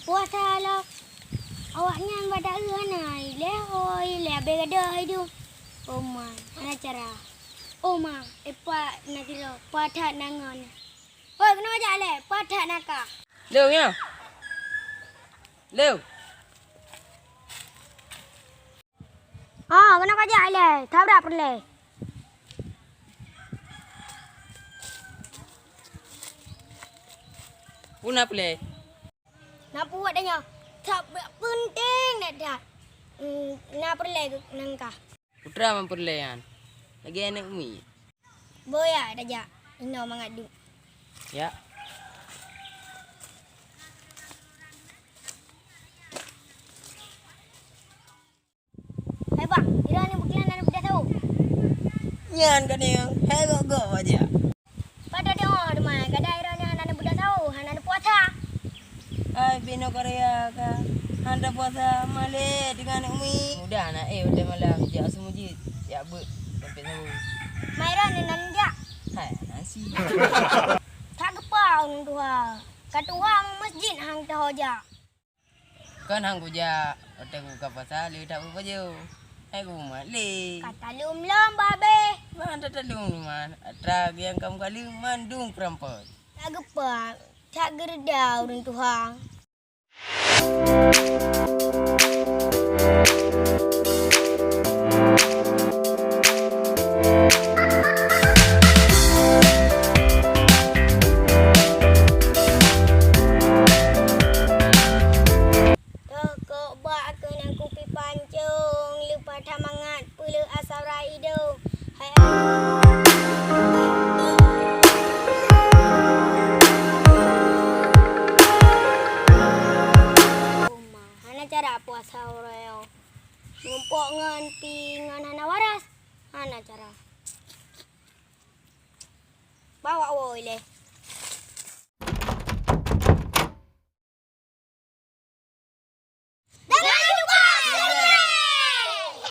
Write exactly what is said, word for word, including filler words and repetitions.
Puasa lom. Awaknyan bak taeu hana ilée, oh, ilée abée gadoh idong. Oh ma, hana cara. Oh ma, epa na tiro, puasa na ngon. Oi, keunoe jak lé, puasa na ka. Leu nyoe. Leu. Ah, keunoe ka jak ilée, that brat peureulée. Peue na peureulée? Na peubuet tanyoe, that brat peunteng that-that. Hmm, na peureulée nangka. Putra man peureulée nyan, lagée aneuëk miet. Boya tajak, inoe mangat duek. Ya. Hai bang, droeneuh bukeulan hana beuda sawoe. Nyan ka nyoe, hai gok-gok aja. Pada deungoe teuma, kadang droeneuh hana beuda sawoe, hana puasa. Hai binoe Korea ka, hana puasa malée dengan umi. Mudah anak eh udah malam jak seumujit, jak beuet sampai sawoe. Mai droeneuh nan jak. Hai nasi. Tak geupeu ureuëng tuha, ka tuha masjid hang taho jak. Kon hang kujak, watée kubuka puasa lé that beupajoh. Hai kumat lé. Ka taleuem lom babeh. Man tataleuem man, atra nyang ka meukaleuem mandum keurampot. Tak geupeu, tak geureuda ureuëng tuha. Toh kok bak keunan kupi pancong, leupah that mangat peuleueh asai raya idong. Hai Uma, hana cara puasa uroe nyoe. Mumpok ngon pi ngon hana waras, hana cara. Bawa woe ilée.